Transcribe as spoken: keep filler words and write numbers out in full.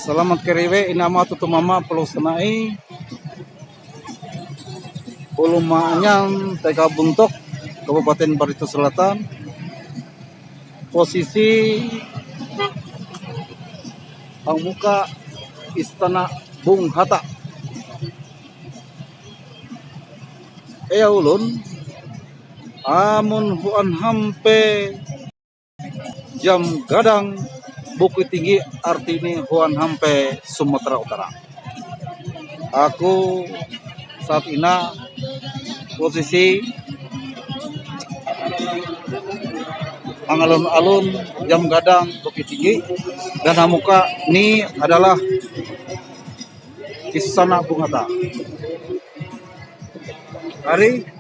Salamat karive, inama tutumama, pelusana'i. Ulumanyan, tega buntok, Kabupaten Barito Selatan. Posisi ang muka Istana Bung Hatta. Eya ulun, amun Huan Hampe, Jam Gadang, Bukit Tinggi, artini Huan Hampe, Sumatera Utara. Aku saat ina posisi ang alun-alun Jam Gadang, Bukit Tinggi, dan hamuka ni adalah Istana Bung Hatta. Hari